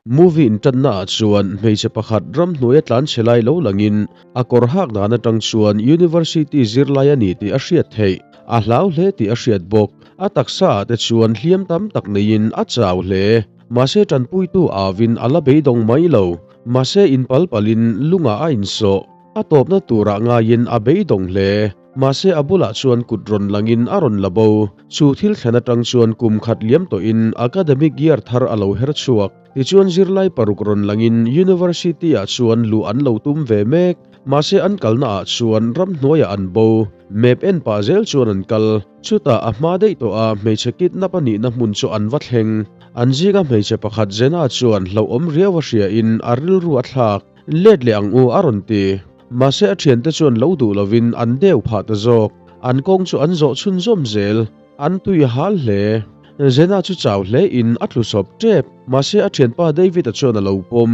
Movie inṭanna ah chuan hmeichhe pakhat ramhnuai a tlanchhe lai lo langin a kawr hak dan aṭang chuan university zirlai a ni tih a hriat theih. A hlau hle tih a hriat bawk. A taksa ah te chuan hliam tam tak neiin a chau hle. Mahse ṭanpuitu avin a la beidawng mai lo. Mahse inpal palin lungah a insawh. A tawpna turah ngaiin a beidawng hle. Mahse a bulah chuan kut rawn langin a rawn la bo. Chu thil thlen atang chuan kum khat liam tawhin academic year thar a lo her chhuak. Tichuan zirlai paruk rawn langin University ah chuan luh an lo tum ve mek. Mahse an kalna ah chuan ramhnuaiah an bo. Map en pah zel chuan an kal. Chutah a hma daih tawh a hmeichhe kidnap a nihna hmun chu an va thleng. An zinga hmeichhe pakhat Zena chuan hlauhawm riau a hriain a rilru a thlak. Let leh ang u a rawn ti. Mahse a thiante chuan lo duh lovin an deu phah ta zawk. An kawng chu an zawh chhunzawm zel. An tui a hal hle. Zena chu chau hle in a tlu sawp tep. Mahse a thianpa David-a chuan a lo pawm.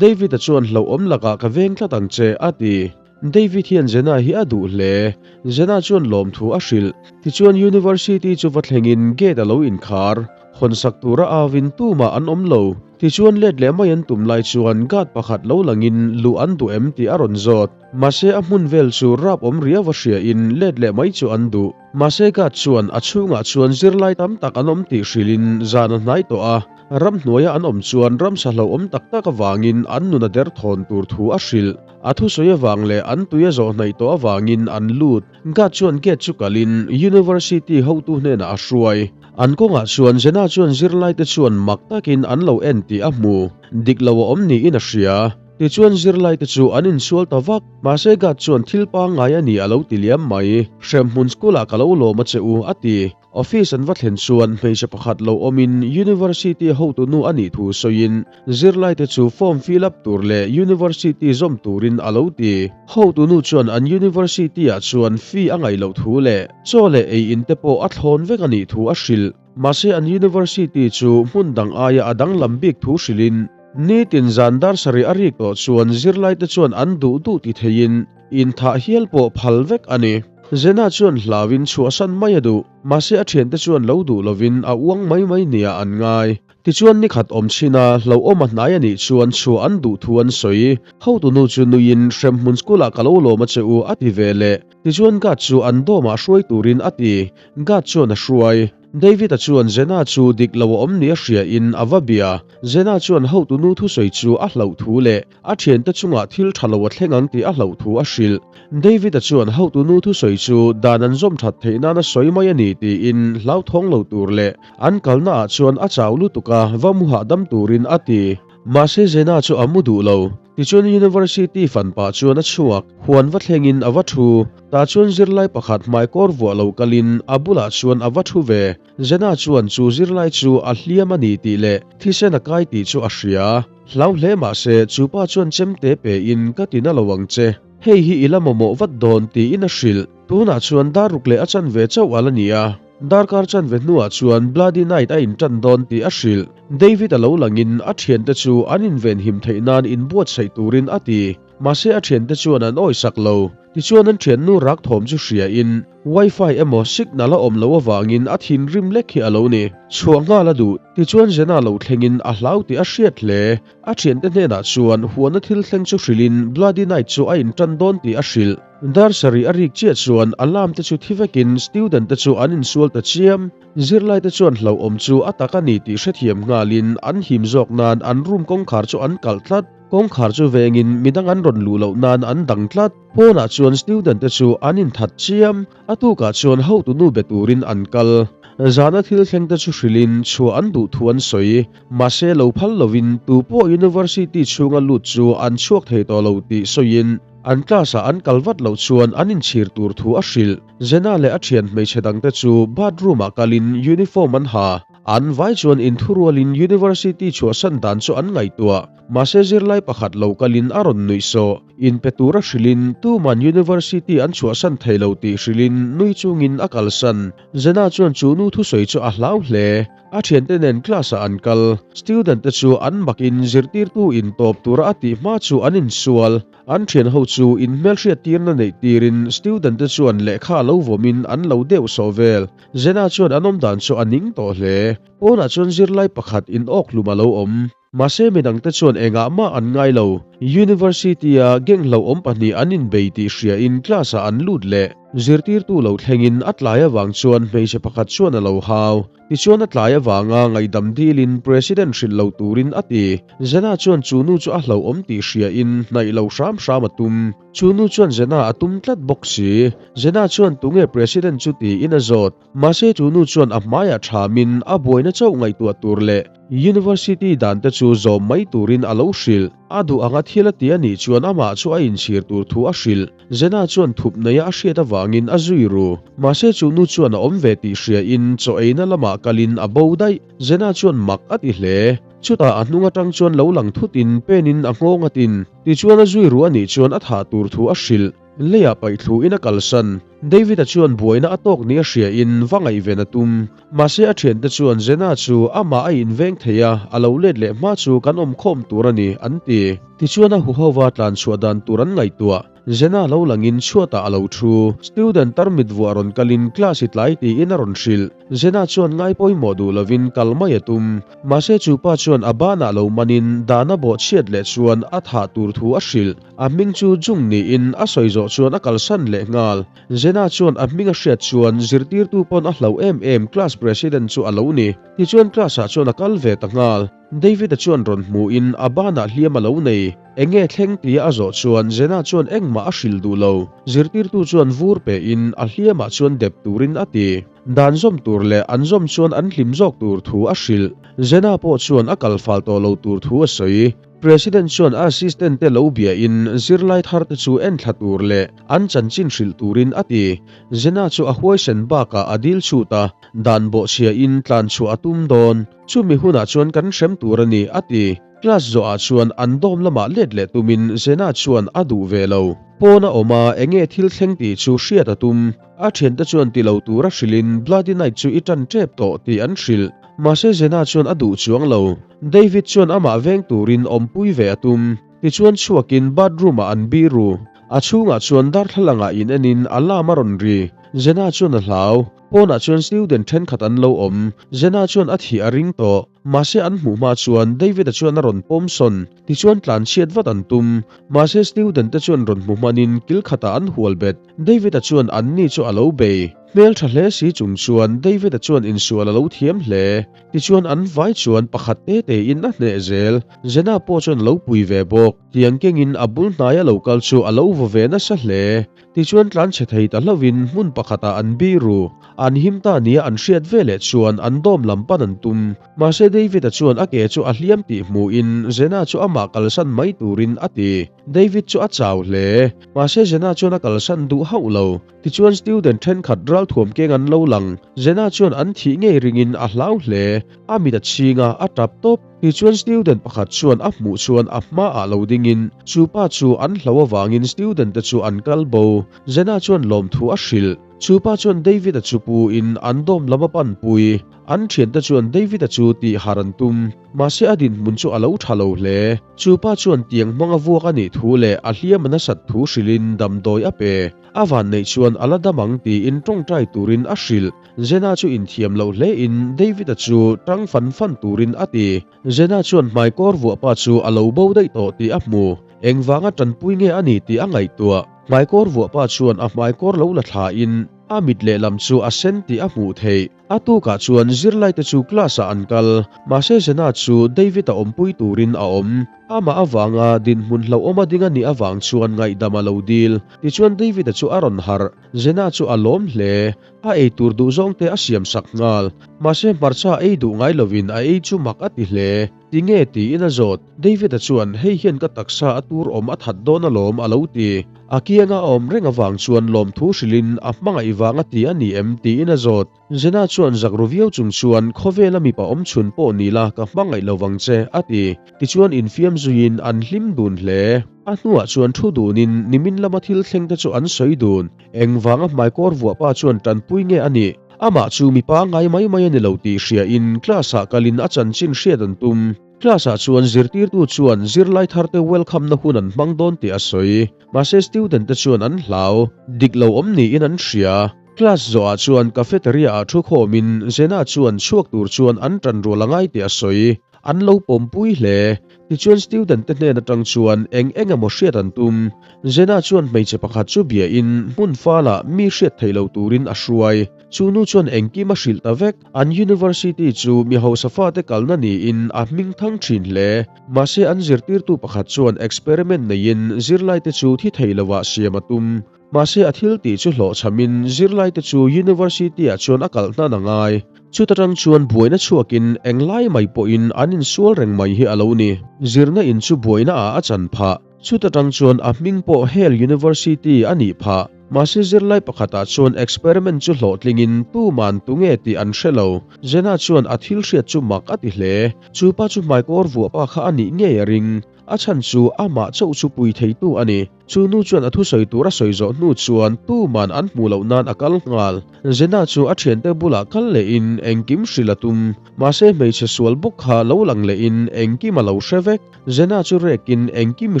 David-a chuan hlauhawm lakah ka veng tlat ang che a ti. David hian Zena hi a duh hle. Zena chuan lawmthu a hrilh. Tichuan University chu va thlengin gate a lo inkhar. Hawnsak tura auin tumah an awm lo. Tichuan let leh mai an tum lai chuan guard pakhat lo langin luh an duh em tih a rawn zawt. Mahse a hmun vel chu rap awm riau a hriain let leh mai chu an duh. Mahse guard chuan a chhungah chuan zirlai tam tak an awm tih hrilhin zan a hnai tawh a, ramhnuaia an awm chuan ramsa hlauhawm tak tak avangin an nun a derthawn tur thu a hrilh. A thusawi avang leh an tui a zawh hnaih tawh avangin an lut. Guard chuan gate chu kalin University hotu hnenah a hruai. An kawngah chuan Zena chuan zirlaite chuan mak takin an lo en tih a hmu. Dik lo a awm niin a hria. Tichuan zirlaite chu an insual ta vak. Mahse Guard chuan thil pangngai a ni a lo ti liam mai. Hremhmun school ah ka lo lawm a che u a ti. Office an va thlen chuan hmeichhe pakhat lo awmin University hotunu a nih thu sawiin zirlaite chu form fill up tur leh University zawm turin a lo ti. Hotunu chuan an University ah chuan fee a ngaih loh thu leh chaw leh ei in te pawh a thlawn vek a nih thu a hrilh. Mahse an University chu hmun dang aia a danglam bik thu hrilhin nitin zan dar sarih a rik tawh chuan zirlaite chuan an duh duh ti theiin inthah hial pawh phal vek a ni. Zena chuan hlauin chhuahsan mai a duh. Mahse a thiante chuan lo duh lovin a uang mai mai nia an ngai. Tichuan ni khat awm chhin a, hlauhawm a hnai a nih chuan chhuah an duh thu an sawi. Hotunu chu nuiin hremhmun school ah ka lo lawm a che u a ti ve leh. Tichuan Gad chu an dawm ah hruai turin a ti. Gad chuan a hruai. David-a chuan Zena chu dik lo a awm nia hria in a va bia. Zena chuan hotunu thusawi chu a hlauh thu leh A thiante chungah thil tha lo a thleng ang tih a hlauh thu a hrilh. David-a chuan hotunu thusawi chu dan an zawm that theih nana sawi mai a ni tiin hlauthawng lo tur leh an kalnaah chuan a chau lutuk a, va mu hahdam turin a ti. Mahse Zena chu a mu duh lo. Tichuan University fan pah chuan a chhuak. Huan va thlengin a va thu. Tah chuan zirlai pakhat hmaikawr vuah lo kalin a bulah chuan a va thu ve. Zena chuan chu zirlai chu a hliam a ni tih leh thisen a kai tih chu a hria. Hlau hle mah se, chu pa chuan chemte pe in ka ti na lo ang che. Hei hi i la mamawh vat dawn tiin a hrilh. Tunah chuan dar ruk leh a chanve chauh a la ni a. Darkar chanve hnuah chuan Bloody Night a intan dawn tih a hrilh. David a lo langin a thiante chu an invenhim theih nan inbuatsaih turin a ti. Mahse a thiante chuan an awisak lo. Tichuan an thiannu rak thawm chu hria in Wi-Fi emaw signal a awm loh avangin a thinrim lek hi a lo ni. Chhuah nghal a duh. Tichuan Zena lo thlengin a hlau tih a hriat hle. A thiante hnenah chuan huana thil thleng chu hrilhin Bloody Night chu a intan dawn tih a hrilh. Dar sarih a rik chiah chuan alarm te chu thi vekin student te chu an insual ta chiam. Zirlai te chuan hlauhawm chu a tak a ni tih hrethiam nghalin an him zawk nan an room kawngkhar chu an kalh tlat. Kawngkhar chu vengin midang an rawn luh loh nan an dang tlat. Pawnah chuan student te chu an inthat chiam. A tukah chuan hotunu be turin an kal. Zana thil thleng te chu hrilhin chhuah an duh thu an sawi. Mahse lo phal lovin tupawh university chhunga lut chu an chhuak thei tawh lo tih sawiin an class ah an kal vat loh chuan an inchhir tur thu a hrilh. Zena leh a thian hmeichhe dangte chu bathroom ah kalin uniform an ha. An vai chuan inthurualin university chhuahsan dan chu an ngaihtuah. Mahse zirlai pakhat lo kalin a rawn nuih sawh. Inpe tura hrilhin tuman university an chhuahsan thei lo tih hrilhin nui chungin a kalsan. Zena chuan chu nu thusawi chu a hlau hle. A thiante nen class ah an kal. Student te chu an makin zirtirtu intawp tura a tih hma chu an insual. An thian ho chu inhmelhriat tirna neih tirin student te chuan lehkha lo vawmin an lo deuh sawh vel. Zena chuan an awm dan chu a ning tawh hle. Pawnah chuan zirlai pakhat in awk hlum a lo awm. Mahse midangte chuan engah mah an ngai lo. University-a gang hlauhawm pahnih an inbei tih hriain class-ah an lut leh. Zirtirtu lo thlengin a tlai avang chuan hmeichhe pakhat chuan a lo hau. Tichuan a tlai avanga ngaihdam dilin President hrilh lo turin a ti. Zena chuan chu nu chu a hlauhawm tih hriain hnaih lo hram hram a tum. Chu nu chuan Zena a tum tlat bawk si. Zena chuan tunge President chu tiin a zawt. Mahse chu nu chuan a hmaiah thamin a buaina chauh ngaihtuah tur leh University dan te chu zawm mai turin a lo hrilh. A duh anga thil a ti a nih chuan amah chu a inchhir tur thu a hrilh. Zena chuan thup neia a hriat avangin a zui ru. Mahse chu nu chuan a awm ve tih hriain chaw eina lamah kalin a bo daih. Zena chuan mak a ti hle. Chutah a hnung atang chuan lo lang thutin penin a nghawng a tin. Tichuan a zui ru a nih chuan a thah tur thu a hrilh. Leiah paih thluin a kalsan. David-a chuan buaina a tawk ni a hriain va ngaihven a tum. Mahse a thiante chuan Zena chu amah a inveng thei a, a lo let leh hma chu kan awm khawm tur a ni, an ti. Tichuan a huhova tlan chhuah dan tur an ngaihtuah. Zena lo langin chhuatah a lo thu. Student tarmit vuah rawn kalin class i tlai tiin a rawn hrilh. Zena chuan ngai pawimawh duh lovin kal mai a tum. Mahse chu pa chuan a banah lo manin dan a bawh chhiat leh chuan a thah tur thu a hrilh. A hming chu Jung niin a sawi zawh chuan a kalsan leh nghal. Zena chuan a hming a hriat chuan zirtirtu pawn a hlauh em em class president chu a lo ni. Tichuan class ah chuan a kal ve ta nghal. David-a chuan rawn hmuhin a banah hliam a lo nei. Enge thleng tia a zawh chuan Zena chuan engmah a hrilh duh lo. Zirtirtu chuan vur pehin a hliamah chuan dep turin a ti. Dan zawm tur leh an zawm chuan an hlim zawk tur thu a hrilh. Zena pawh chuan a kal fal tawh lo tur thu a sawi. President chuan a assistant te lo biain zirlai thar te chu enthla tur leh an chanchin hrilh turin a ti. Zena chu a huaisen bakah a dil chhut a, dan bawhchhiain tlan chhuah a tum dawn. Chumi hunah chuan kan hrem tur a ni, a ti. Class zawhah chuan an dawm lamah let leh tumin Zena chuan a duh ve lo. Pawn a awm a, enge thil thleng tih chu hriat a tum. A thiante chuan ti lo tura hrilhin Bloody Night chu i tan tep tawh tih an hrilh. Mahse Zena chuan a duh chuang lo. David chuan amah veng turin awmpui ve a tum. Tichuan chhuakin bathroom ah an biru. A chhungah chuan darthlalangah in enin alarm a rawn ri. Zena chuan a hlau. Pawnah chuan student thenkhat an lo awm. Zena chuan a thih a ring tawh. Mahse an hmuh hma chuan David-a chuan a rawn pawm sawn. Tichuan tlanchhiat vat an tum. Mahse student te chuan rawn hmu hmanin kil khatah an hual bet. David-a chuan anni chu a lo bei. Hmeltha hle si chung chuan David-a chuan insual a lo thiam hle. Tichuan an vai chuan pakhat te tein a hneh zel. Zena pawh chuan a lo pui ve bawk. Tiang kengin a bul hnaia lo kal chu a lo vaw ve nasa hle. Tichuan tlanchhe thei ta hlauhin hmun pakhatah an biru. An him ta nia an hriat ve leh chuan an dawm lam pan an tum. Mahse David-a chuan a ke chu a hliam tih hmuhin Zena chu amah kalsan mai turin a ti. David chu a chau hle. Mahse Zena chuan a kalsan duh hauh lo. Tichuan student thenkhat ralthuam keng an lo lang. Zena chuan an thih ngei ringin a hlau hle. A mit a chhing a, a tap tawp. Tichuan student pakhat chuan a hmuh chuan a hmaah lo dingin chu pa chu an hlo avangin student te chu an kal bo. Zena chuan lawmthu a hrilh. Chu pa chuan David-a chu pu in an dawm lam a panpui. An thiante chuan David-a chu tih har an tum. Mahse a dinhmun chu a lo tha lo hle. Chu pa chuan tiang hmanga vuak a nih thu leh a hliam a nasat thu hrilhin damdawi a pe. A vanneih chuan a la dam ang tiin tawngtai turin a hrilh. Zena chu inthiam loh hlein David-a chu tang fan fan turin a ti. Zena chuan hmaikawr vuah pa chu a lo bo daih tawh tih a hmu. Engvanga tanpui nge a ni tih a ngaihtuah. Hmaikawr vuah pa chuan a hmaikawr lo la thlain a mit lehlam chu a sen tih a hmuh theih. A tukah chuan zirlaite chu class-ah an kal. Mahse Zena chu David-a awmpui turin a awm. Amah avanga dinhmun hlauhawm a ding a nih avang chuan ngaihdam a lo dil. Tichuan David-a chu a rawn harh. Zena chu a lawm hle. A ei tur duhzawngte a siamsak nghal. Mahse hmarcha ei duh ngai lovin a ei chu mak a ti hle. Tinge tiin a zawt. David-a chuan hei hian ka taksa a tur awm a that dawn alawm a lo ti. A kianga a awm reng avang chuan lawmthu hrilhin a hmangaih vang a ti a ni em tiin a zawt. Zena chuan zak ru viau chung chuan khawvela mipa awm chhun pawh ni la ka hmangaih lo vang che a ti. Tichuan infiam zuiin an hlim dun hle. A hnuah chuan thu dunin nimin lama thil thleng te chu an sawi dun. Engvanga hmaikawr vuah pa chuan tanpui nge a nih? Amah chu mipa ngai mai mai a ni lo tih hriain class-ah kalin a chanchin hriat an tum. Class-ah chuan zirtirtu chuan zirlai tharte welcome-na hun an hmang dawn tih a sawi. Mahse student-te chuan an hlau, dik lo awm niin an hria. Class zawhah chuan cafeteria-ah thu khawmin Zena chuan chhuak tur chuan an tan rual a ngai tih a sawi. An lo pawmpui hle. Tichuan student te hnen atang chuan eng eng emaw hriat an tum. Zena chuan hmeichhe pakhat chu bia in hmun fal ah mi hriat theih lo turin a hruai. Chu nu chuan engkim a hrilh ta vek. An university chu mi hausa fate kalna niin a hming thang thin hle. Mahse an zirtirtu pakhat chuan experiment neiin zirlaite chu thi thei lovah siam a tum. Mahse a thil tih chu hlawhchhamin zirlaite chu university ah chuan a kalh hnan a ngai. Chuta tang chuan buaina chhuakin englai mai pawhin an insual reng mai hi a lo ni. Zirna in chu buaina ah a chan phah. Chuta tang chuan a hming pawh Hale University a nih phah. Mahse zirlai pakhatah chuan experiment chu hlawhtlingin tuman tunge tih an hre lo. Zena chuan a thil hriat chu mak a ti hle. Chu pa chu hmaikawr vuah pa kha a nih ngei a ring. A chhan chu amah chauh chu pui theitu a ni. Chu nu chuan a thusawi tur a sawi zawh hnu chuan tuman an hmuh loh nan a kal nghal. Zena chu a thiante bulah kal lehin engkim hrilh a tum. Mahse hmeichhe sual bawk kha lo lang lehin engkim a lo hre vek. Zena chu rekin engkim i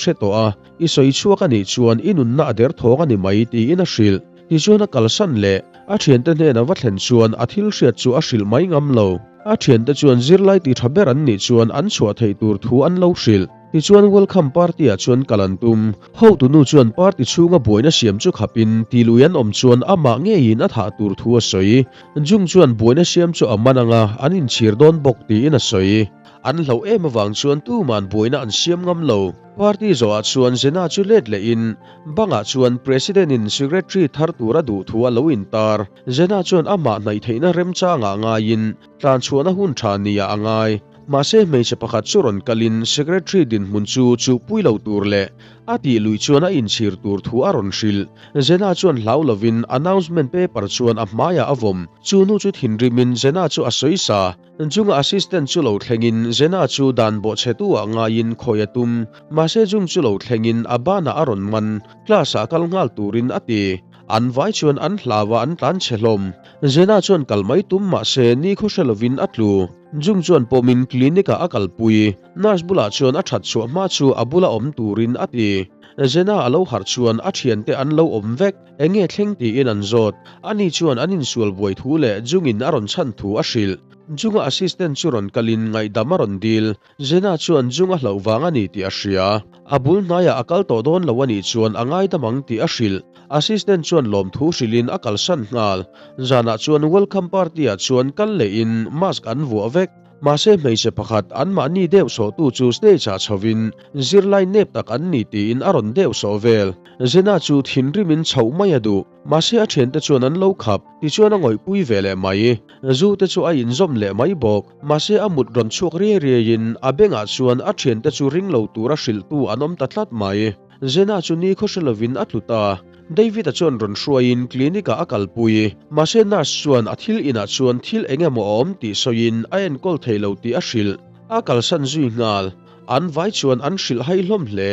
hre tawh a, i sawi chhuak a nih chuan i nunna a derthawng a ni mai tiin a hrilh. Tichuan a kalsan leh a thiante hnena va thlen chuan a thil hriat chu a hrilh mai ngam lo. A thiante chuan zirlai ti tha ber an nih chuan an chhuah theih tur thu an lo hrilh. Tichuan welcome party ah chuan kal an tum. Hotunu chuan party chhunga buaina siam chu khapin tilui an awm chuan amah ngeiin a thah tur thu a sawi. Jung chuan buaina siam chu a man anga an inchhir dawn bawk tiin a sawi. An hlauh em avang chuan tuman buaina an siam ngam lo. Party zawhah chuan Zena chu let lehin bangah chuan President in Secretary thar tur a duh thu a lo intar. Zena chuan amah hnaih theihna remchangah ngaiin tlanchhuahna hun tha nia a ngai. Mahse hmeichhe pakhat chu rawn kalin Secretary dinhmun chu chuhpui lo tur leh a tih luih chuan a inchhir tur thu a rawn hrilh. Zena chuan hlau lovin announcement paper chuan a hmaiah a vawm. Chu nu chu thinrimin Zena chu a sawi sa. Chunga assistant chu lo thlengin Zena chu dan bawhchhetu ah ngaiin khawi a tum. Mahse chung chu lo thlengin a banah a rawn man, class ah kal nghal turin a ti. An vai chuan an hlau a an tlan chhe hlawm. Zena chuan kal mai tum mahse nikhaw hre lovin a tlu. Jung chuan pawmin clinic ah a kalpui. Nurse bulah chuan a that chhuah hma chu a bula awm turin a ti. Zena a lo harh chuan a thiante an lo awm vek. Enge thleng tiin an zawt. Ani chuan an insual buai thu leh Jungin a rawn chhan thu a hrilh. Junga assistant chu rawn kalin ngaihdam a rawn dil. Zena chuan Jung a hlauh vang a ni tih a hria. A bul hnaiah a kal tawh dawn lo a nih chuan a ngaidam ang tih a hrilh. Assistant chuan lawmthu hrilhin a kalsan nghal. Zanah chuan welcome party ah chuan kal lehin mask an vuah vek. Mahse hmeichhe pakhat anmahni deuh sawhtu chu stage ah chhovin zirlai nep tak an ni tiin a rawn deuh sawh vel. Zena chu thinrimin chhoh mai a duh. Mahse a thiante chuan an lo khap, tichuan a ngawihpui ve leh mai. Zu te chu a inzawm leh mai bawk. Mahse a mut rawn chhuak riai riaiin a bengah chuan a thiante chu ring lo tura hrilhtu an awm ta tlat mai. Zena chu ni khaw hre lovin a tlu ta. David-a chuan rawn hruaiin clinic-ah a kalpui. Mahse nurse chuan a thil inah chuan thil eng emaw a awm tih sawiin a enkawl thei lo tih a hrilh. A kalsan zui nghal. An vai chuan an hrilh hai hlawm hle.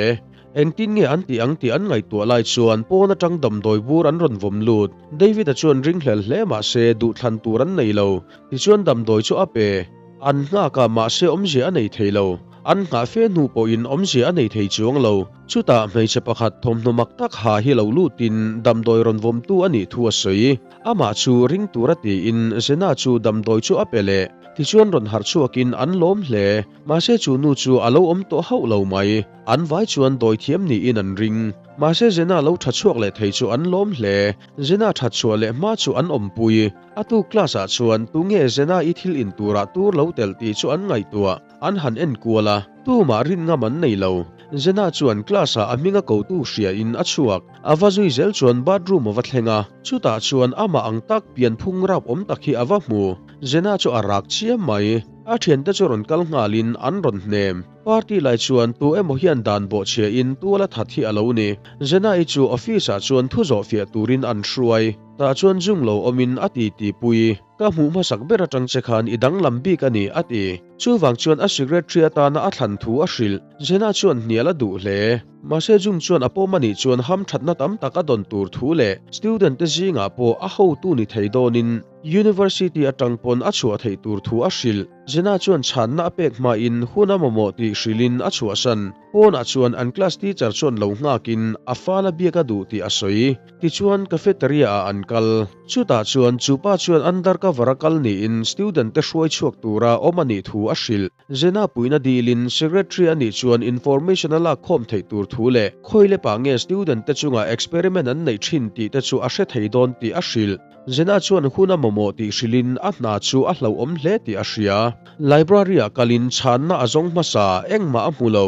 Engtin nge an tih ang tih an ngaihtuah lai chuan pawn atang damdawi bur an rawn vawm lut. David-a chuan ringhlel hle mahse duhthlan tur an nei lo. Tichuan damdawi chu a pe. An nghak a mahse awmzia a nei thei lo. An nghah fe hnu pawhin awmzia a nei thei chuang lo. Chutah hmeichhe pakhat thawmhnaw mak tak ha hi lo lutin damdawi rawn vawmtu a nih thu a sawi. Amah chu ring tura tiin Zena chu damdawi chu a pe leh. Tichuan rawn harh chhuakin an lawm hle. Mahse chu nu chu a lo awm tawh hauh lo mai. An vai chuan dawi thiam niin an ring. Mahse Zena lo tha chhuak leh thei chu an lawm hle. Zena that chhuah leh hma chu an awmpui. A tu class ah chuan tunge Zena i thil in turah tur lo telh tih chu an ngaihtuah. An han en kual a, tumah rin ngam an nei lo. Zena chuan class ah a hming a kotu hria in a chhuak. A va zui zel chuan bathroom a va thleng a, chutah chuan amah ang tak pianphung rap awm tak hi a va hmu. Zena chu a rak chiam mai. A thiante chu rawn kal nghalin an rawn hnem. Party lai chuan tu emaw hian dan bawhchhia in tual a that hi a lo ni. Zena-i chu office ah chuan thu zawh fiah turin an hruai. Tah chuan zung lo awmin a ti ti pui. Ka hmuh hmasak ber atang che khan i danglam bik a ni, a ti. Chuvang chuan a secretary atana a thlan thu a hrilh. Zena chuan hnial a duh hle. Mahse Jung chuan a pawm a nih chuan hamthatna tam tak a dawn tur thu leh student te zingah pawh a hotu ni thei dawnin University atang pawn a chhuah theih tur thu a hrilh. Zena chuan chhanna a pek hmain hun a mamawh tih hrilhin a chhuahsan. Pawnah chuan an class teacher chuan lo nghakin a fal a biak a duh tih a sawi. Tichuan cafeteria ah an kal. Chutah chuan chupa chuan undercover a kal niin student te hruai chhuak tura awm a nih thu a hrilh. Zena puihna dilin secretary a nih chuan information a lak khawm theih tur thu leh khawi lepah nge student te chungah experiment an neih thin tih te chu a hre thei dawn tih a hrilh. Zena chuan hun a mamawh tih hrilhin a hna chu a hlauhawm hle tih a hria. Library-ah kalin chhanna a zawng hmasa, engmah a hmu lo.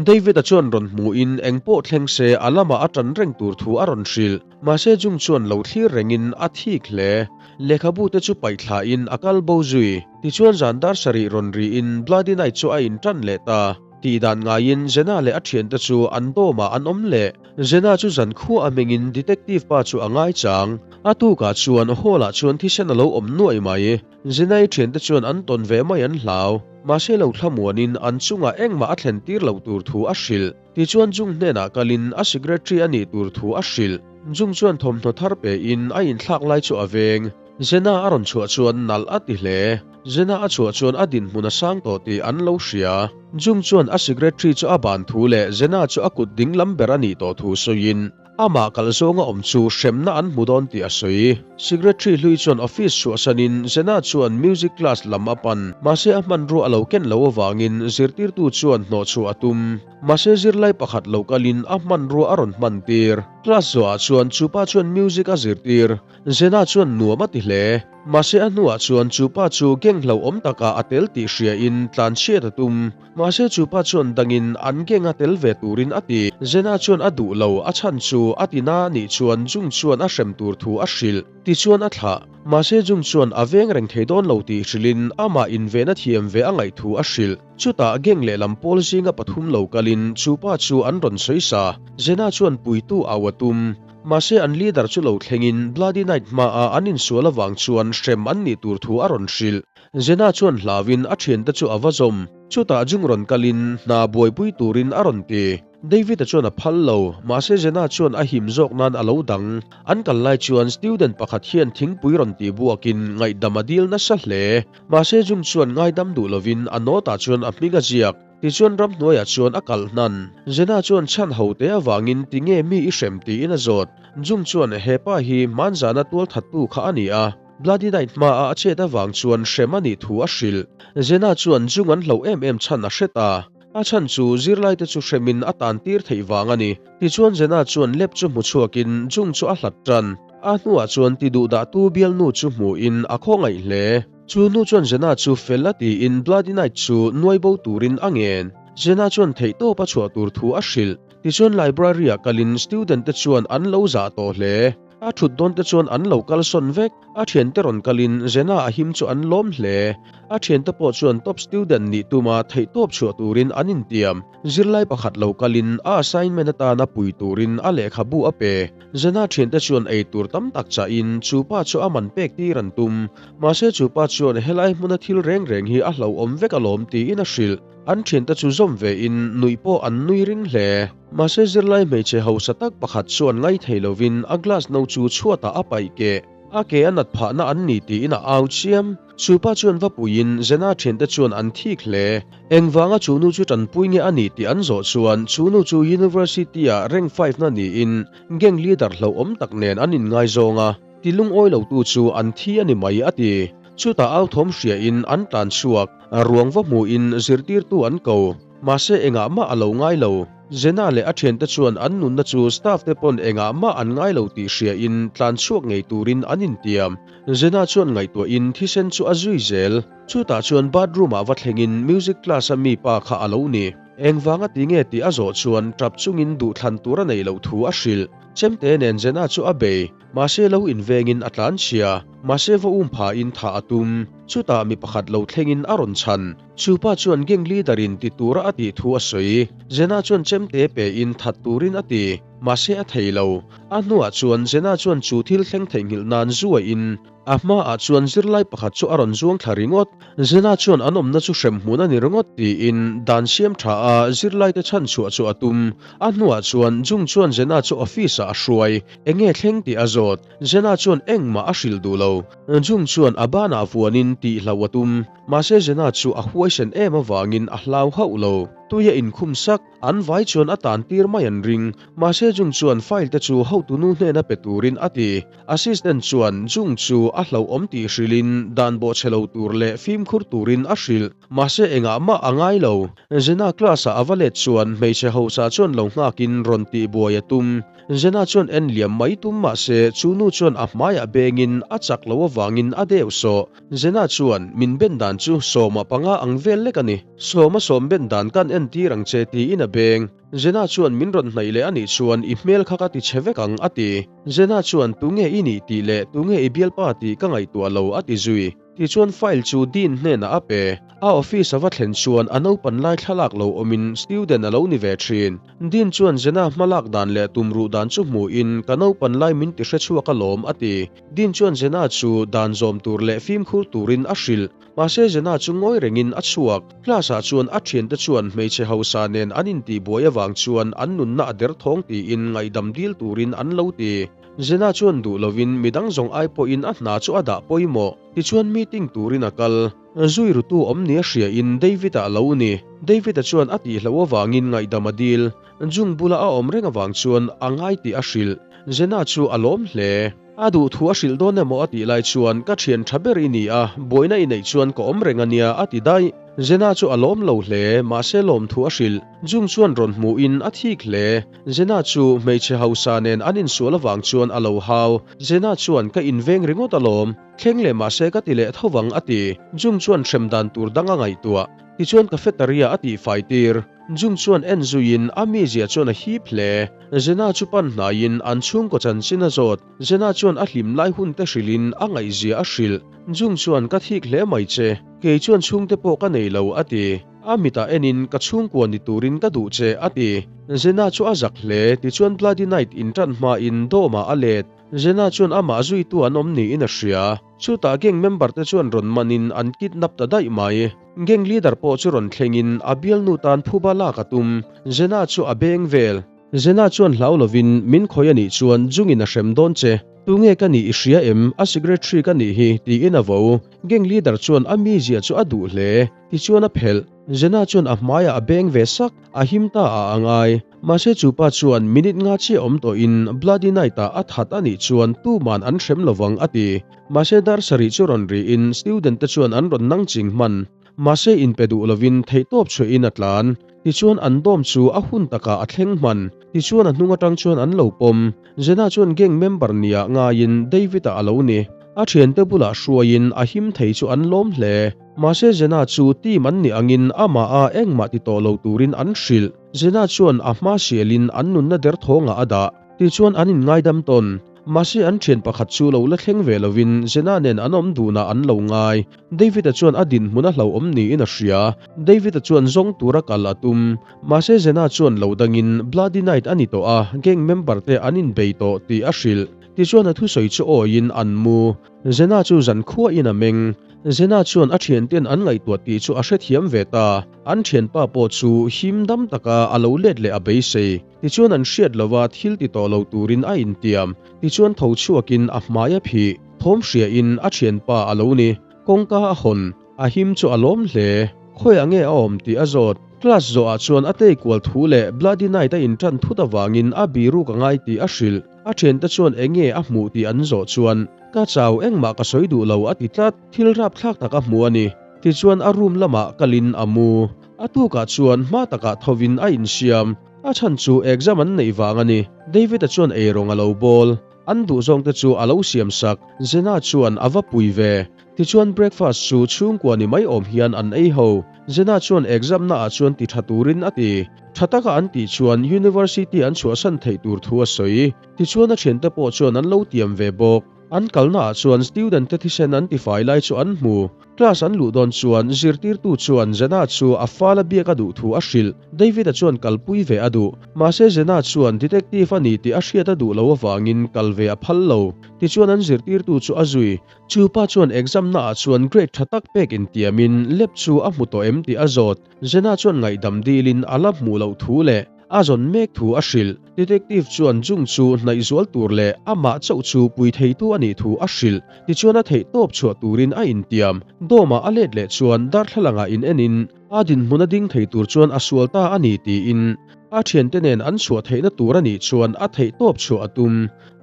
David-a chuan rawn hmuhin eng pawh thleng se a lamah a tan reng tur thu a rawn hrilh. Mahse chung chuan lo thlir rengin a thik hle. Lehkhabu te chu paih thlain a kal bo zui. Tichuan zan dar sarih rawn riin Bloody Night chu a intan leh ta. Tih dan ngaiin Zena leh a thiante chu an dawmah an awm leh. Zena chu zankhua a hmingin detective pa chu a ngaichang. A tukah chuan hall-ah chuan thisen a lo awm nuaih mai. Zena-i thiante chuan an tawn ve mai an hlau. Mahse lo thlamuanin an chungah engmah a thlen tir loh tur thu a hrilh. Tichuan Jung hnenah kalin a secretary a nih tur thu a hrilh. Jung chuan thawmhnaw thar pein a inthlak lai chu a veng. Zena a rawn chhuah chuan nalh a ti hle. Zena a chhuah chuan a dinhmun a sang tawh tih an lo hria. Jung chuan a secretary chu a ban thu leh Zena chu a kut ding lam ber a nih tawh thu sawiin amah kalh zawnga awm chu hremna an hmu dawn tih a sawi. Secretary hlui chuan office chhuahsanin Zena chuan music class lam a pan. Mahse a hmanrua a lo ken lo avangin zirtirtu chuan hnawhchhuah a tum. Mahse zirlai pakhat lo kalin a hmanrua a rawn hman tir. Class zawhah chuan chupa chuan music a zirtir. Zena chuan nuam a ti hle. Mahse a hnuah chuan chu pa chu gang hlauhawm takah a tel tih hriain tlanchhiat a tum. Mahse chu pa chuan dangin an gang a tel ve turin a ti. Zena chuan a duh lo, a chhan chu a ti na nih chuan Jung chuan a hrem tur thu a hrilh. Tichuan a thlah. Mahse Jung chuan a veng reng thei dawn lo tih hrilhin amah inven a thiam ve a ngaih thu a hrilh. Chutah gang lehlam pawl zinga pathum lo kalin chu pa chu an rawn sawi sa. Zena chuan puitu au a tum. Mahse an leader chu lo thlengin Bloody Night hmaah an insual avang chuan hrem an nih tur thu a rawn hrilh. Zena chuan hlauin a thiante chu a va zawm. Chutah Jung rawn kalin hna buaipui turin a rawn ti. David-a chuan a phal lo, mahse Zena chuan a him zawk nan a lo dang. An kal lai chuan student pakhat hian thingpui rawn tih buakin ngaihdam a dil nasa hle. Mahse Jung chuan ngaidam duh lovin a note-ah chuan a hming a ziak. Tichuan ramhnuaiah chuan a kalh hnan. Zena chuan chhan ho te avangin tinge mi i hrem tiin a zawt. Jung chuan he pa hi hmanzana tualthattu kha a ni a, Bloody Night hmaa a chet avang chuan hrem a nih thu a hrilh. Zena chuan Jung an hloh em em chhan a hre ta. A chhan chu zirlaite chu hremin a tan tir theih vang a ni. Tichuan Zena chuan lep chu hmu chhuakin Jung chu a hlat tan. A hnuah chuan ti duhdahtu bialnu chu hmuhin a khawngaih hle. Chu nu chuan Zena chu fel a tiin Bloody Night chu nuai bo turin a ngen. Zena chuan theihtawp a chhuah tur thu a hrilh. Tichuan library-ah kalin student te chuan an lo zah tawh hle. A thut dawn te chuan an lo kalsawn vek. A thiante rawn kalin Zena a him chu an lawm hle. A thiante pawh chuan top student nih tuma theihtawp chhuah turin an intiam. Zirlai pakhat lo kalin a assignment atana pui turin a lehkhabu a pe. Zena thiante chuan ei tur tam tak chahin chu pa chu a man pek tir an tum. Mahse chu pa chuan helai hmuna thil reng reng hi a hlauhawm vek alawm tiin a hrilh. An thiante chu zawm ve in nuih pawh an nui ring hle. Mahse zirlai hmeichhe hausa tak pakhat chuan ngai thei lovin a glass no chu chhuatah a paih keh. A ke a nat phahna an ni tiin a au chiam. Chu pa chuan va puiin Zena thiante chuan an thik hle. Engvanga chu nu chu tanpui nge a ni tih an zawh chuan chu nu chu University-ah rank five na niin gang leader hlauhawm tak nen an inngaizawng a. Ti lungawi lotu chu an thi a ni mai a ti. Chutah au thawm hriain an tlan chhuak, ruang va hmuhin zirtirtu an ko. Mahse engah mah a lo ngai lo. Zena leh a thiante chuan an nunna chu staff te pawn engah mah an ngai lo tih hriain tlan chhuak ngei turin an intiam. Zena chuan ngaihtuahin thisen chu a zui zel. Chutah chuan bathroom ah va thlengin music class a mi pa kha a lo ni. Engvanga ti nge tih a zawh chuan tap chungin duhthlan tur a neih loh thu a hrilh. Chemte nen Zena chu a bei. Mahse lo invengin a tlan chhia, mahse va um phain thah a tum. Chutah mi pakhat lo thlengin a rawn chhan. Chu pa chuan gang leader in ti tura a tih thu a sawi. Zena chuan chemte pein that turin a ti, mahse a thei lo. A hnuah chuan Zena chuan chu thil thleng theihnghilh nan zuaiin a hmaah chuan zirlai pakhat chu a rawn zuang thla ringawt. Zena chuan an awmna chu hrem hmun a ni ringawt tiin dan siam tha a zirlaite chhan chhuah chu a tum. A hnuah chuan Jung chuan Zena chu office ah. office-ah a hruai. Enge thleng tih a zawt. Jenna chuan engmah a hrilh duh lo. Jung chuan a banah vuanin tih hlauh a tum. Mahse Jenna chu a huaisen em avangin a hlau hauh lo. Tui a inkhum sak. An vai chuan a tan tir mai an ring. Mahse Jung chuan file te chu hotunu hnena pe turin a ti. Assistant chuan Jung chu a hlauhawm tih hrilhin dan bawhchhe lo tur leh fimkhur turin a hrilh. Mahse engah mah a ngai lo. Jenna class-ah a va let chuan hmeichhe hausa chuan lo nghakin rawn tih buai a tum. Jenna chuan en liam mai tum mahse chu nu chuan a hmaiah bengin a chak lo avangin a deuh sawh. Jenna chuan min ben dan chu sawma panga ang vel lek a ni. Sawma sawm ben dan kan en tir ang che tiin a beng. Jenna chuan min rawn hnaih leh a nih chuan i hmel kha ka ti chhe vek ang a ti. Jenna chuan tunge i nih tih leh tunge i bialpa tih ka ngaihtuah lo a ti zui. Tichuan file chu Dean hnenah a pe. A office a va thlen chuan a naupan lai thlalak lo awmin student a lo ni ve thin. Dean chuan Jenna hmalak dan leh tumruh dan chu hmuhin ka naupan lai min ti hrechhuak alawm a ti. Dean chuan Jenna chu dan zawm tur leh fimkhur turin a hrilh. Mahse Jenna chu ngawi rengin a chhuak. Class ah chuan a thiante chuan hmeichhe hausa nen an intihbuai avang chuan an nunna a derthawng tiin ngaihdam dil turin an lo ti. Jenna chuan duh lovin midang zawng ai pawhin a hna chu a dah pawimawh. Tichuan meeting turin a kal. Zui rutu awm nia hriain David-a a lo ni. David-a chuan a tihloh avangin ngaihdam a dil. Jung bula a awm reng avang chuan a ngai tih a hrilh. Jenna chu a lawm hle. A duh thu a hrilh dawn emaw a tih lai chuan ka thian tha ber i ni a, buaina i neih chuan ka awm reng a nia a ti daih. Jenna chu a lawm lo hle, mahse lawmthu a hrilh. Jung chuan rawn hmuhin a thik hle. Jenna chu hmeichhe hausa nen an insual avang chuan a lo hau. Jenna chuan ka inveng ringawt alawm, thleng leh mahse ka ti leh tho vang a ti. Jung chuan hrem dan tur dang a ngaihtuah. Tichuan cafeteria a tihfai tir. Jung chuan en zuiin a mizia chuan a hip hle. Jenna chu pan hnaiin an chhungkaw chanchin a zawt. Jenna chuan a hlim lai hun te hrilhin a ngaihzia a hrilh. Jung chuan ka thik hle mai che, kei chuan chhungte pawh ka nei lo a ti. A mitah enin ka chhungkua ni turin ka duh che a ti. Jenna chu a zak hle, tichuan Bloody Night in tan hmain dawmah a let. Jenna chuan amah zuitu an awm niin a hria. Chutah gang member te chuan rawn manin an kidnap ta daih mai. Gang leader pawh chu rawn thlengin a bialnu tan phuba lak a tum. Jenna chu a beng vel. Jenna chuan hlau lovin min khawi a nih chuan Jungin a hrem dawn che. Tunge ka nih i hria em? A secretary ka nih hi, tiin a vo. Gang leader chuan a mizia chu a duh hle. Tichuan a phelh. Jenna chuan a hmaiah a beng ve sak, a him ta a a ngai. Mahse chu pa chuan minute nga chiah awm tawhin Bloody Night-ah a that a nih chuan tuman an hrem lovang a ti. Mahse dar sarih chu rawn rihin student te chuan an rawn nang ching hman. Mahse inpe duh lovin theihtawp chhuahin a tlan. Tichuan an dawm chu a hun takah a thleng hman. Tichuan a hnung atang chuan an lo pawm. Jenna chuan gang member nia ngaiin David-a a lo ni. A thiante bulah hruaiin a him thei chu an lawm hle. Mahse Jenna chu team an nih angin amah a engmah ti tawh lo turin an hrilh. Jenna chuan a hma sialin an nunna derthawngah a dah. Tichuan an inngaidam tawn. Mahse an thian pakhat chu lo la thleng ve lovin Jenna nen an awm dunah an lo ngai. David-a chuan a dinhmun a hlauhawm niin a hria. David-a chuan zawng tura kal a tum. Mahse Jenna chuan lo dangin Bloody Night a ni tawh a, gang member te an inbei tawh tih a hrilh. Tichuan a thusawi chu awiin an mu. Jenna chu zankhuain a meng. Jenna chuan a thianten an ngaihtuah tih chu a hrethiam ve ta. An thianpa pawh chu him dam taka a lo let leh a beisei. Tichuan an hriat lova thil ti tawh lo turin a intiam. Tichuan tho chhuakin a hmai a phih. Thawm hriain a thianpa a lo ni. Kawngka a hawn. A him chu a lawm hle. Khawiah nge a awm tih a zawt. Class zawhah chuan a tei kual thu leh Bloody Night a intan thut avangin a biruk a ngai tih a hrilh. A thiante chuan enge a hmuh tih an zawh chuan, Ka chau, engmah ka sawi duh lo a ti tlat. Thil rapthlak tak a hmu a ni. Tichuan a room lamah kalin a mu. A tukah chuan hma takah thovin a insiam. A chhan chu exam an neih vang a ni. David-a chuan eirawng a lo bawl. An duhzawngte chu a lo siam sak. Jenna chuan a va pui ve. Tichuan breakfast chu chhungkua ni mai awm hian an ei ho. Jenna chuan exam na ah chuan ti tha turin a ti. Tha taka an tih chuan university an chhuahsan theih tur thu a sawi. Tichuan a thiante pawh chuan an lo tiam ve bawk. An kalna ah chuan student te thisen an tifai lai chu an hmu. Class an luh dawn chuan zirtirtu chuan Jenna chu a fala biak a duh thu a hrilh. David-a chuan kalpui ve a duh. Mahse Jenna chuan detective a ni tih a hriat a duh lo avangin kal ve a phal lo. Tichuan an zirtirtu chu a zui. Chu pa chuan exam naah chuan grade tha tak pek intiamin lab chu a hmu tawh em tih a zawt. Jenna chuan ngaihdam dilin a la hmuh loh thu leh a zawn mek thu a hrilh. Detective chuan Jung chu hnaih zual tur leh amah chauh chu pui theitu a nih thu a hrilh. Tichuan a theih tawp chhuah turin a intiam. Dawm-ah a let leh chuan darthlalangah in enin a dinhmun a ding thei tur chuan a sual ta a ni tiin a thiante nen an chhuah theihna tur a nih chuan a theih tawp chhuah a tum.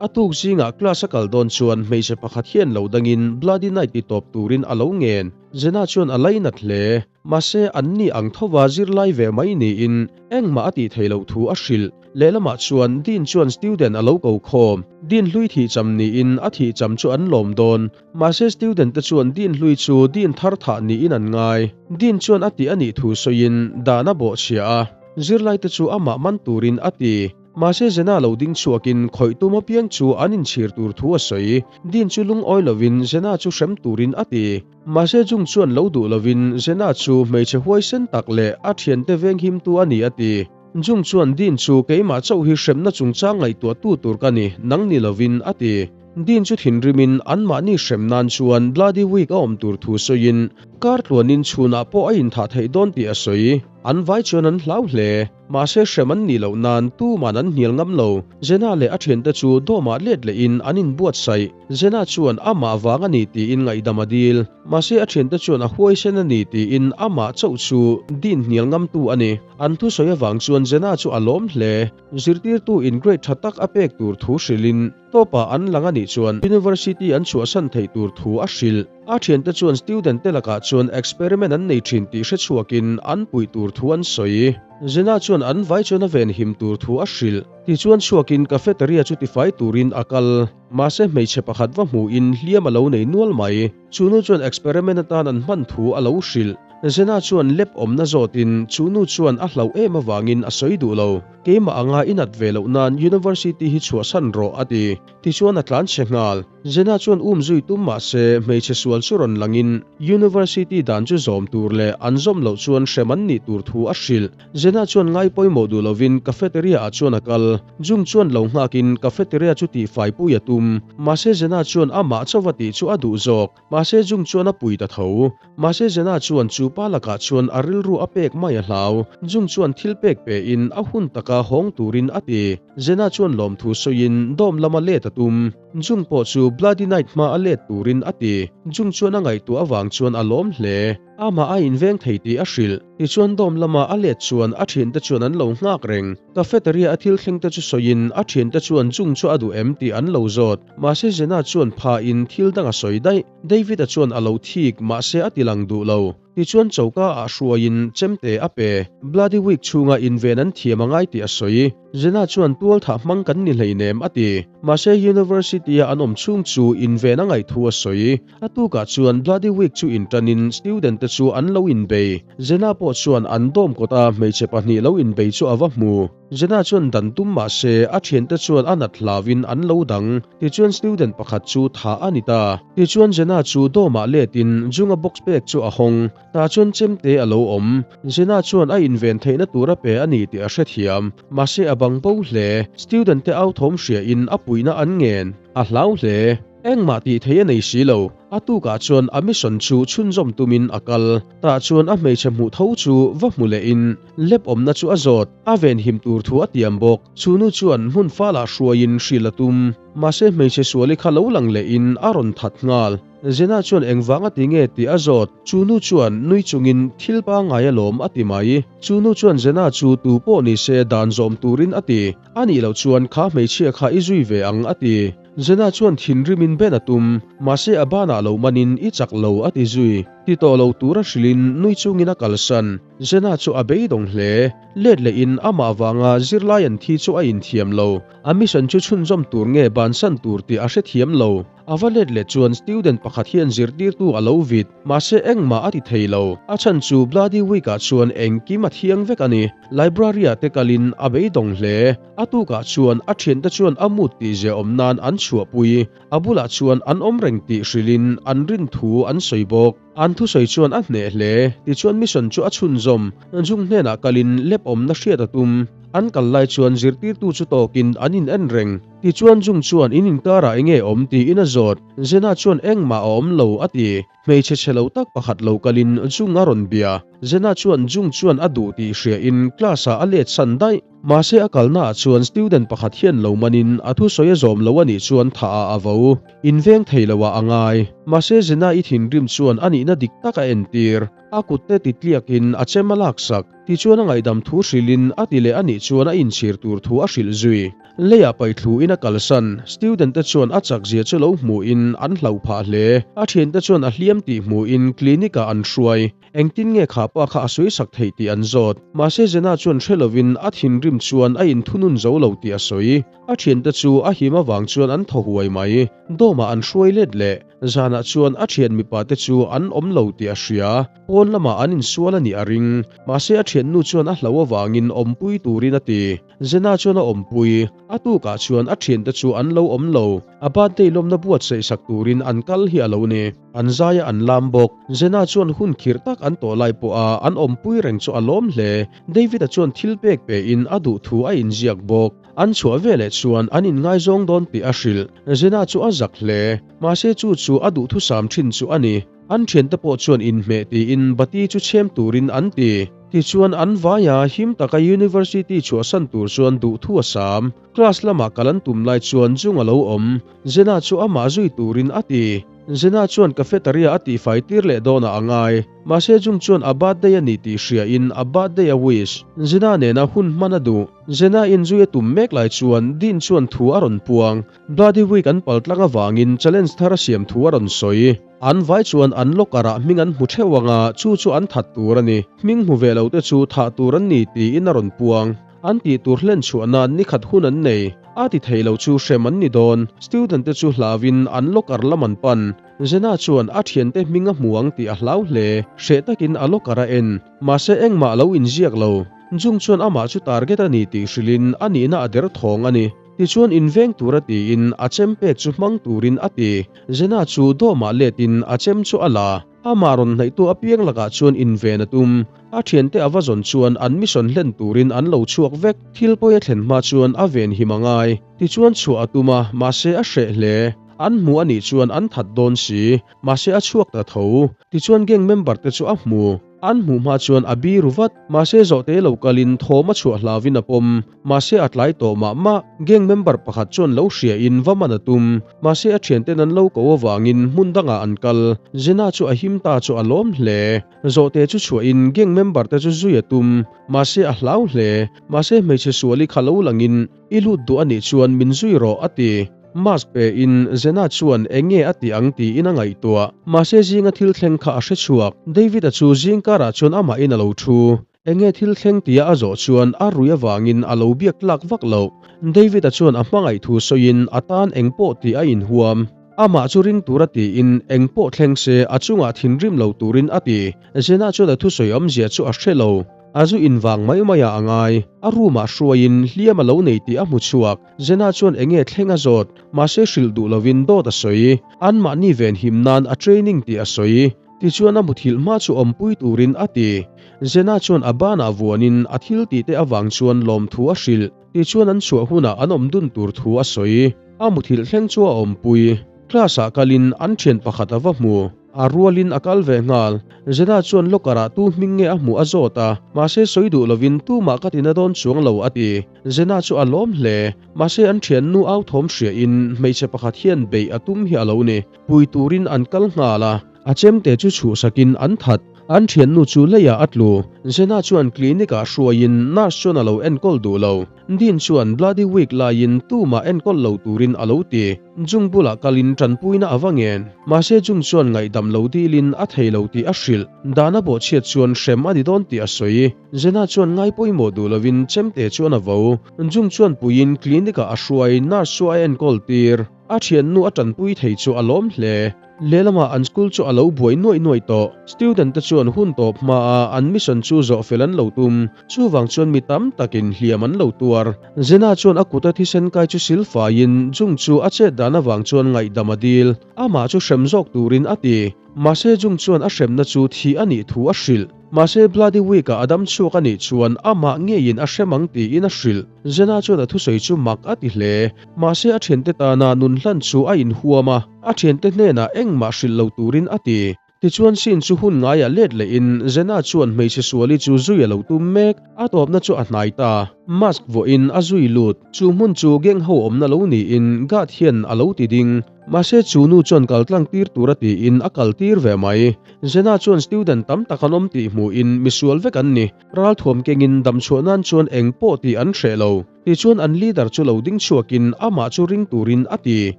A tuk zingah class a kal dawn chuan hmeichhe pakhat hian lo dangin Bloody Night ti tawp turin a lo ngen. Jenna chuan a lainat hle. Mahse, an ni ang thova zirlai ve mai niin engmah a tih theih loh thu a hrilh. Lehlamah chuan Dean chuan student a lo ko khawm. Dean hlui thihcham niin a thihcham chu an lawm dawn. Mahse student te chuan Dean hlui chu Dean thar thah niin an ngai. Dean chuan a tih a nih thu sawiin dan a bawhchhia a, zirlai te chu amah man turin a ti. Mahse Zena lo ding chhuakin khawih tum apiang chu an inchhir tur thu a sawi. Dean chu lungawi lovin Zena chu hrem turin a ti. Mahse Jung chuan lo duh lovin Zena chu hmeichhe huaisen tak leh a thiante venghimtu a ni a ti. Jung chuan Dean chu keimah chauh hi hremna chungchang ngaihtuahtu tur ka ni, nang ni lovin a ti. Dean chu thinrimin anmahni hrem nan chuan Bloody Week a awm tur thu sawiin kar tluanin chhunah pawh a inthah theih dawn tih a sawi. An vai chuan an hlau hle. Mahse hrem an nih loh nan tuman an hnial ngam lo. Zena leh a thiante chu dawmah let lehin an inbuatsaih. Zena chuan amah vang a ni tiin ngaihdam a dil. Mahse a thiante chuan a huaisen a ni tiin amah chauh chu Dean hnial ngamtu a ni. An thusawi avang chuan Zena chu a lawm hle. Zirtirtu in grade tha tak a pek tur thu hrilhin tawpah an lang a nih chuan University an chhuahsan theih tur thu a hrilh. A thiante chuan student te lakah chuan experiment an nei thin tih hre chhuakin an puih tur thu an sawi. Zena chuan an vai chuan a venhim tur thu a hrilh. Tichuan chhuakin cafeteria chu tifai turin a kal. Mahse hmeichhe pakhat va hmuhin hliam a lo nei nual mai. Chu nu chuan experiment atan an hman thu a lo hrilh. Zena chuan lep awmna zawtin chu nu chuan a hlauh em avangin a sawi duh lo. Keimah anga i nat ve loh nan university hi chhuahsan rawh a ti. Tichuan a tlanchhe nghal. Zena chuan um zui tum mah se hmeichhe sual chu rawn langin University dan chu zawm tur leh an zawm loh chuan hrem an nih tur thu a hrilh. Zena chuan ngai pawimawh duh lovin cafeteria ah chuan a kal. Jung chuan lo nghakin cafeteria chu tihfai pui a tum. Mahse Zena chuan amah chauva tih chu a duh zawk. Mahse Jung chuan a pui ta tho. Mahse Zena chuan chu pa lakah chuan a rilru a pek mai a hlau. Jung chuan thil pek pein a hun taka hawng turin a ti. Zena chuan lawmthu sawiin dawm lama let a tum. Jung pawh chu Bloody Night hma a let turin a ti. Jung chuan a ngaihtuah avang chuan a lawm hle. Amah a inveng thei tih a hrilh. Tichuan dawm lama a let chuan a thiante chuan an lo nghak reng. Cafeteria a thil thleng te chu sawiin a thiante chuan Jung chu a duh em tih an lo zawt. Mahse Zena chuan phain thil dang a sawi daih. David-a chuan a lo thik mahse a ti lang duh lo. Tichuan choka ah hruaiin chemte a pe. Bloody Week chhunga inven an thiam a ngai tih a sawi. Zena chuan tual thah hmang kan ni hleinem a ti. Mahse University-a an awm chhung chu inven a ngaih thu a sawi. A tukah chuan Bloody Week chu intanin student te chu an lo inbei. Zena pawh chuan an dawm kawta hmeichhe pahnih lo inbei chu a va hmu. Zena chuan dan tum mah se a thiante chuan a nat hlauin an lo dang. Tichuan student pakhat chu thah a ni ta. Tichuan Zena chu dawmah letin Junga box bag chu a hawng. Tah chuan chemte a lo awm. Zena chuan a inven theihna tur a pe a ni tih a hrethiam. Mahse a bang bo hle. Student te au thawm hriain a puihna an ngen. A hlau hle. Engmah tih thei a nei si lo. A tukah chuan a mission chu chhunzawm tumin a kal. Tah chuan a hmeichhe hmuh tho chu va hmu lehin lep awmna chu a zawt. A venhim tur thu a tiam bawk. Chu nu chuan hmun falah hruaiin hrilh a tum. Mahse hmeichhe suali kha lo lang lehin a rawn that nghal. Zena chuan engvang a ti nge tih a zawt. Chu nu chuan nui chungin thil pangngai alawm a ti mai. Chu nu chuan Zena chu tu pawh ni se dan zawm turin a ti. A nih loh chuan kha hmeichhia kha i zui ve ang a ti. Zena chuan thinrimin ben a tum. Mahse a banah lo manin i chak lo a ti zui. Ti tawh lo tura hrilhin nui chungin a kalsan. Zena chu a beidawng hle. Let lehin amah vanga zirlai an thi chu a inthiam lo. A mission chu chhunzawm tur nge bansan tur tih a hrethiam lo. A va let leh chuan student pakhat hian zirtirtu a lo vit, mahse engmah a ti thei lo. A chhan chu Bloody Week-ah chuan engkim a thiang vek a ni. Library-ah te kalin a beidawng hle. A tukah chuan a thiante chuan a mood tih zia awm nan an chhuahpui. A bulah chuan an awm reng tih hrilhin an rin thu an sawi bawk. An thusawi chuan a hneh hle. Tichuan mission chu a chhunzawm. Jung hnenah kalin lep awmna hriat a tum. An kal lai chuan zirtirtu chu tawkin an in en reng. Tichuan Jung chuan in inkarah enge awm tiin a zawt. Zena chuan engmah a awm lo a ti. Hmeichhe chhe lo tak pakhat lo kalin Jung a rawn bia. Zena chuan Jung chuan a duh tih hriain class ah a let san daih. Mahse a kalna ah chuan student pakhat hian lo manin a thusawi a zawm lo a nih chuan thah ah a vo. Inveng thei lo ah a ngai. Mahse Zena i thinrim chuan a nihna dik tak a entir. A kut te ti tliakin a chem a laksak. Tichuan a ngaihdam thu hrilhin a ti leh a nih chuan a inchhir tur thu a hrilh zui. Leiah paihthluin a kalsan. Student te chuan a chakzia chu lo hmuhin an hlauh phah hle. A thiante chuan a hliam tih hmuhin clinic ah an hruai. Engtin nge kha pa kha a sawisak theih tih an zawt. Mahse Zena chuan hre lovin a thinrim chuan a inthunun zo lo tih a sawi. A thiante chu a him avang chuan an thaw huai mai. Dawmah an hruai let leh. Zanah chuan a thian mipa te chu an awm lo tih a hria. Pawn lamah an insual a nih a ring. Mahse a thiannu chuan a hlauh avangin awmpui turin a ti. Zena chuan a awmpui. A tukah chuan a thiante chu an lo awm lo. A birthday lawmna buatsaih sak turin an kal hi a lo ni. An zai a an lam bawk. Zena chuan hun khirh tak an tawh lai pawha an awmpui reng chu a lawm hle. David-a chuan thil pek pein a duh thu a inziak bawk. An chhuah veleh chuan an inngaizawng dawn tih a hrilh. Zena chu a zak hle. Mahse chu chu a duhthusam thin chu a ni. An thiante pawh chuan inhmeh tiin bati chu chhem turin an ti. Tichuan an vaia him taka University chhuahsan tur chuan duhthu a sam. Class lamah kal an tum lai chuan Jung a lo awm. Zena chu amah zui turin a ti. Zena chuan cafeteria a tihfai tir leh dawnah a ngai. Mahse Jung chuan a birthday a ni tih hriain a birthday a wish. Zena nena hun hman a duh. Zena inzui a tum mek lai chuan Dean chuan thu a rawn puang. Bloody Week an pal tlang avangin challenge thar a siam thu a rawn sawi. An vai chuan an locker ah hming an hmu theuh ang a, chu chu an that tur a ni. Hming hmu ve lo te chu thah tur an ni tiin a rawn puang. An tih tur hlen chhuah nan ni khat hun an nei. A ti thei lo chu hrem an ni dawn. Student te chu hlauin an locker lam an pan. Zena chuan a thiante hming a hmu ang tih a hlau hle. Hreh takin a locker a en. Mahse engmah a lo inziak lo. Jung chuan amah chu target a ni tih hrilhin a nihna a derthawng a ni. Tichuan inveng tura tiin a chem pek chu hmang turin a ti. Zena chu dawmah letin a chem chu a la. Amah rawn hnaihtu apiang lakah chuan inven a tum. A thiante a va zawn chuan an mission hlen turin an lo chhuak vek. Thil pawi a thlen hma chuan a venhim a ngai. Tichuan chhuah a tum a, mahse a hreh hle. An hmu a nih chuan an that dawn si. Mahse a chhuak ta tho. Tichuan gang member te chu a hmu. An hmuh hma chuan a biru vat. Mahse zawhte lo kalin thawm a chhuah hlauvin a pawm. Mahse a tlai tawh mah mah. Gang member pakhat chuan lo hriain va man a tum. Mahse a thianten an lo ko avangin hmun dangah an kal. Zena chu a him ta chu a lawm hle. Zawhte chu chhuahin gang member te chu zui a tum. Mahse a hlau hle. Mahse hmeichhe suali kha lo langin I lut duh a nih chuan min zui rawh a ti. Mask pe in Zena chuan eng nge a tih ang tiin a ngaihtuah. Mahse zinga thil thleng kha a hre chhuak. David-a chu zingkarah chuan amahin a lo thu. Eng nge thil thleng tia a zawh chuan a rui avangin a lo biak tlak vak loh. David-a chuan a hmangaih thu sawiin a tan eng pawh tih a inhuam. Amah chu ring tura tiin eng pawh thleng se a chungah thinrim lo turin a ti. Zena chuan a thusawi awmzia chu a hre lo. A zu invang mai maiah a ngai. A room-ah hruaiin hliam a lo nei tih a hmu chhuak. Zena chuan enge thleng a zawt, mahse hrilh duh lovin dawt a sawi. Anmahni venhim nan a training tih a sawi. Tichuan a muthilh hma chu awmpui turin a ti. Zena chuan a banah vuanin a thil tih te avang chuan lawmthu a hrilh. Tichuan an chhuah hunah an awm dun tur thu a sawi. A muthilh thleng chu a awmpui. Class-ah kalin an thian pakhat a va hmu. A rualin a kal ve nghal. Zena chuan locker-ah tu hming nge a hmuh a zawt a, mahse sawi duh lovin tumah ka tina dawn chuang lo a ti. Zena chu a lawm hle. Mahse an thiannu au thawm hriain hmeichhe pakhat hian beih a tum hi a lo ni. Pui turin an kal nghal a. A chemte chu chhuhsakin an that. An thiannu chu leiah a tlu. Zena chuan clinic-ah hruaiin nurse chuan a lo enkawl duh lo. Dean chuan Bloody Week laiin tumah enkawl lo turin a lo ti. Jung bulah kalin tanpuina a va ngen. Mahse Jung chuan ngaihdam lo dilin a thei lo tih a hrilh. Dan a bawhchhiat chuan hrem a ni dawn tih a sawi. Zena chuan ngai pawimawh duh lovin chemte chuan a vo. Jung chuan puiin clinic-ah a hruai, nurse chu a enkawl tir. A thiannu a tanpui thei chu a lawm hle. Lehlamah an school chu a lo buai nuaih nuaih tawh. Student te chuan hun tawp hmaa an mission chu zawh fel an lo tum. Chuvang chuan mi tam takin hliam an lo tuar. Zena chuan a kuta thisen kai chu sil faiin Jung chu a chet dan avang chuan ngaihdam a dil. Amah chu hrem zawk turin a ti. Mahse Jung chuan a hremna chu thih a nih thu a hrilh. Mahse Bloody Week-ah a dam chhuak a nih chuan amah ngeiin a hrem ang tiin a hrilh. Zena chuan a thusawi chu mak a ti hle. Mahse a thiante tana nun hlan chu a inhuam a, a thiante hnenah engmah hrilh lo turin a ti. Tichuan scene chu hun ngaiah let lehin Zena chuan hmeichhe suali chu zui a lo tum mek. A tawpna chu a hnai ta. Mask vuahin a zui lut. Chu hmun chu gang ho awmna lo niin guard hian a lo ti ding. Mahse chu nu chuan kal tlang tir tura tiin a kal tir ve mai. Zena chuan student tam tak an awm tih hmuhin misual vek an ni. Ralthuam kengin damchhuah nan chuan eng pawh tih an hreh lo. Tichuan an leader chu lo ding chhuakin amah chu ring turin a ti.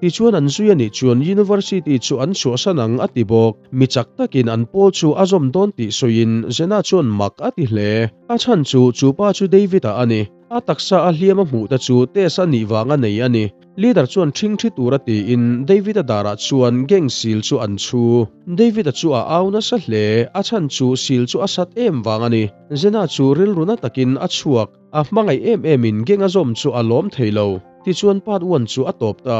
Tichuan an zui a nih chuan university chu an chhuahsan ang a ti bawk. Mi chak takin an pawl chu a zawm dawn tih sawiin Zena chuan mak a ti hle. A chhan chu chu pa chu David-a a ni. A taksa a hliam a hmuh te chu test a nih vang a nei a ni. Leader chuan ṭhing ṭhi tura tiin David-a darah chuan gang sil chu an chhu. David-a chu a au nasa hle, a chhan chu sil chu a sat em vang a ni. Zena chu rilru na takin a chhuak, a hmangaih em emin gang a zawm chu a lawm thei lo. Tichuan part one chu a tawp ta.